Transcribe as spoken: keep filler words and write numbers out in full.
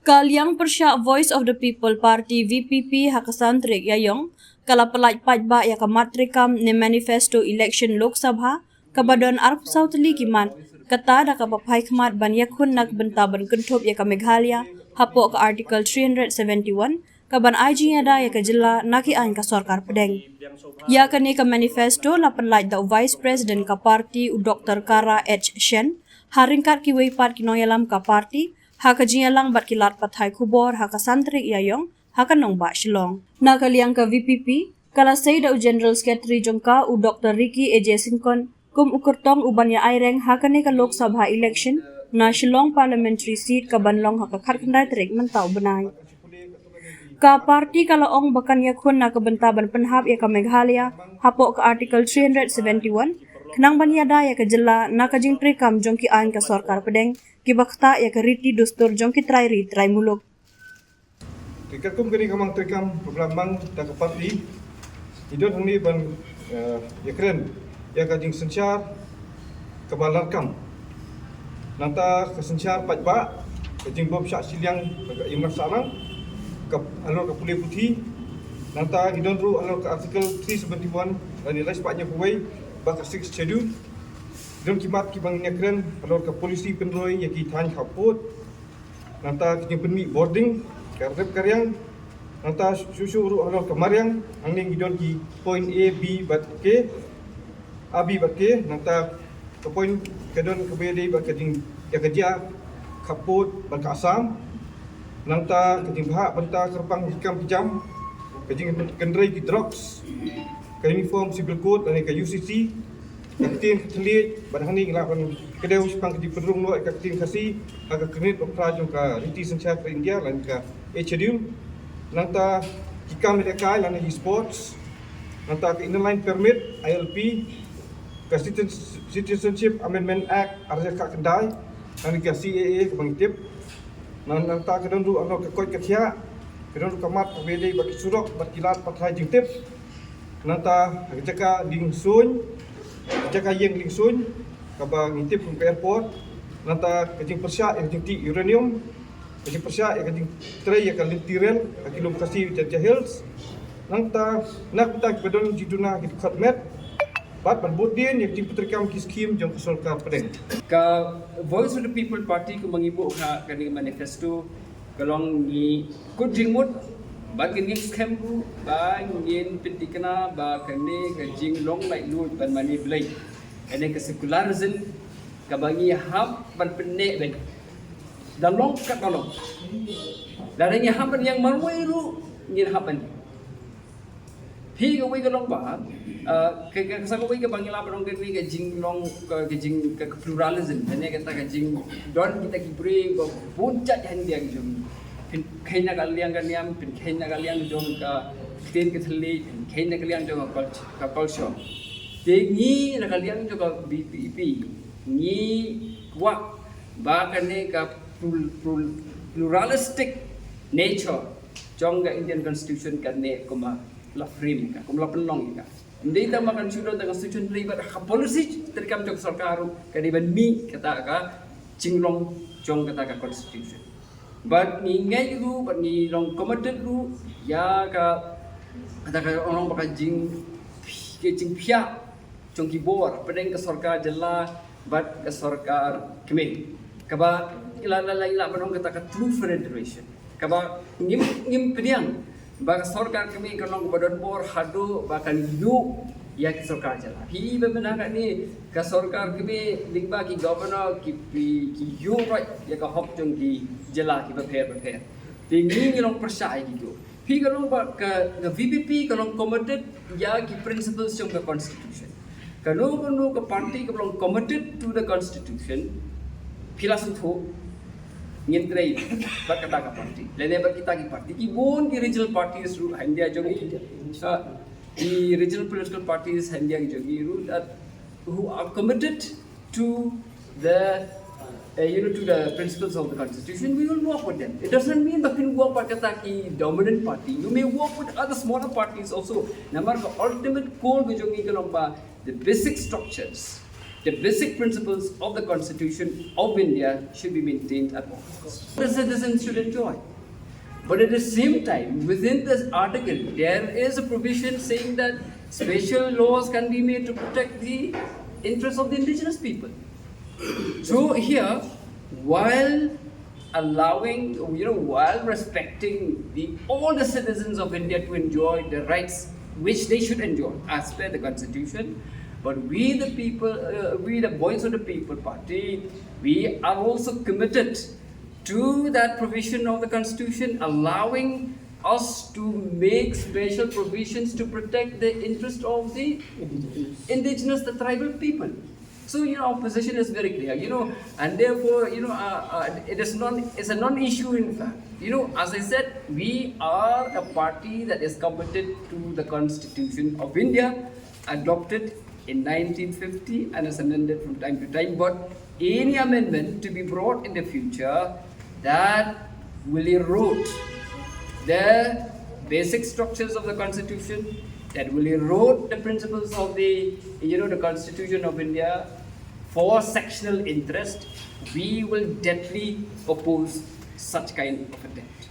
Ka liang pyrshah Voice of the People Party, V P P, ha ka san tarik Ïaïong, ka la pyllait paidbah ïa ka mat treikam ne manifesto election Lok Sabha, kaba don arphew saw tylli ki mat, kata da kaba phai khmat ban ïakhun na ka bynta ban kynthup ïa ka Meghalaya hapoh ka Article three hundred seventy-one, kaban ai jingïada ïa ka jylla na ki aiñ ka sorkar pdeng. Ïa kane ka manifesto la pyllait da u Vice President ka party, u Doktor Kara H Shen, ha ryngkat kiwei pat ki nongïalam ka party, ha ka jingïalang bad ki lad pathai khubor ha ka san tarik Ïaïong, ha ka nongbah Shillong. Na ka liang ka V P P, ka la sei da u General Secretary jong ka, u Doktor Ricky A J Syngkon, kum u kyrtong u ban ïa aireng ha kane ka Lok Sabha election na Shillong Parliamentary Seat, kaban long ha ka khatkhyndai tarik mynta u bnai. Ka party ka la ong ba kan ïakhun na ka bynta ban pynhap ïa ka Meghalaya hapoh ka Article three hundred seventy-one, khnang ban ïada ïa ka jylla na ka jingtreikam jong ki aiñ ka sorkar pdeng, kiba ktah ïa ka riti dustur jong ki trai ri trai muluk. Te katkum kane ka mang treikam kaba la mang da ka party, ngi don hangne ban, eh, ïakren ïa ka jingsynshar kaba la rakam. Nangta ka synshar paidbah, ka jingbym shah shiliang ka imlang sahlang, ka halor ka pule puthi. Nangta ngi don ruh halor ka Article three seventy-one lane lai spah hynñiew phew wei bad ka Sixth Schedule. Don ki mat kiba ngin ïakren halor ka policy pynroi ïa ki thaiñ khappud. Nangta ka jingpynmih bording, ka rep ka riang. Nangta shuh shuh ruh halor ka mariang, hangne ngi don ki point A, B bad K, A, B bad K. Nangta ka point ka don kaba ïadei bad ka jing, ïa ka jia khappud bad ka Assam. Nangta ka jingbthah bynta kyrpang ki kam ki jam, ka jingkynrei ki drugs, ka Uniform Civil Code lane ka U C C, ka ktien ka thylliej, bad hangne ngi lah ban kdew shaphang ka jingpynrung noh ïa ka ktien Khasi ha ka kyrnit baphra jong ka riti synshar ka ri India lane ka Eighth Schedule. Nangta ki kam ïalehkai lane ki sports. Nangta ka Inner Line Permit, I L P, ka Citizen-, Citizenship Amendment Act ar hajar khatkhyndai, lane ka C A A kaba ngi tip. Nang, nangta ka don ruh halor ka koit ka khiah, ka don ruh ka mat kaba ïadei bad ki surok bad ki lad pathai jingtip. Nangta ha ka jaka lieng suiñ, ha ka jaka ïeng lieng suiñ kaba ngi tip kum ka airport. Nangta ka jingpyrshah ïa ka jingtih uranium, ka jingpyrshah ïa ka jingtrei ïa ka lynti rel ha ki lum Khasi Jaintia Hills. Nangta na ka bynta kiba don jingduna ki dkhot met bad ban bud dien ïa ka jingpyntreikam ki skhim jong ka sorkar pdeng. Ka Voice of the People Party kumba ngi buh ha kane ka manifesto, ka long ngi kut jingmut bad ngi ngeit skhem ruh ba ngin pynthikna ba kane ka jinglong laitluid ban mane Blei, kane ka secularism kaba ngi hap ban pynneh beit. Da long katba long, lada ngi hap ban ïeng marwei ruh ngin hap ban. Phi kawei ka long ba, ah, ka, ka, sa kawei kaba ngi lah ban ong kane ka jinglong, ka, ka jing, ka, ka pluralism, kane kata ka jingdon kita ki briew ba bun jait ha India ki jong ngi. Pynkheiñ na ka liang ka niam, pynkheiñ na ka liang jong ka ktien ka thylliej, pynkheiñ na ka liang jong ka culture, ka culture. Te ngi na ka liang jong ka V P P ngi kwah ba kane ka plur-, plur-, pluralistic nature jong ka Indian Constitution kane kumba la frame ka, kumba la pynlong ka. Ym dei tang ba kan shu don tang Constitution, hynrei bad ha policy treikam jong ka sorkar ruh ka dei ban mih kata ka jinglong jong kata ka Constitution. Bad ngi ngeit ruh, bad ngi long committed ruh ïa ka, kata ka ong ba ka jing, ka jingphiah jong ki bor pdeng ka sorkar jylla bad ka sorkar kmie. Kaba la, la, la, la ban ong kata ka true federation. Kaba ngim, ngim pdiang ba ka sorkar kmie kan long kaba don bor haduh ba kan ïuh ïa ki sorkar jylla. Phi ba mynta kane ka sorkar kmie lyngba ki governor ki, ki, ki ïuh roi ïa ka hok jong ki jylla kiba pher bapher. Te ngi ngi long pyrshah ïa ki ïuh. Phi ka long ba ka, ka V P P ka long committed ïa ki principles jong ka constitution. Kano kano ka party ka long committed to the constitution, phi la sngewthuh, ngin trei bad kata ka party. Lane bad kita ki party, ki bun ki regional parties ruh ha India jong ngi, ah, ki regional political parties ha India jong ngi ruh that who are committed to the, uh, you know, to the principles of the constitution, we will work with them. It doesn't mean that you work with the dominant party. You may work with other smaller parties also. Namar ka ultimate goal ka jong ngi ka long ba the basic structures The basic principles of the Constitution of India should be maintained at all costs. The citizens should enjoy. But at the same time, within this article, there is a provision saying that special laws can be made to protect the interests of the indigenous people. So here, while allowing, you know, while respecting the all the citizens of India to enjoy the rights which they should enjoy as per the Constitution, but we the people, uh, we the Voice of the People Party, we are also committed to that provision of the Constitution allowing us to make special provisions to protect the interest of the indigenous, the tribal people. So, you know, our position is very clear, you know, and therefore, you know, uh, uh, it is non, it's a non-issue in fact. You know, as I said, we are a party that is committed to the Constitution of India, adopted in nineteen fifty and is amended from time to time. But any amendment to be brought in the future that will erode the basic structures of the Constitution, that will erode the principles of the, you know, the Constitution of India for sectional interest, we will definitely oppose such kind of attempt.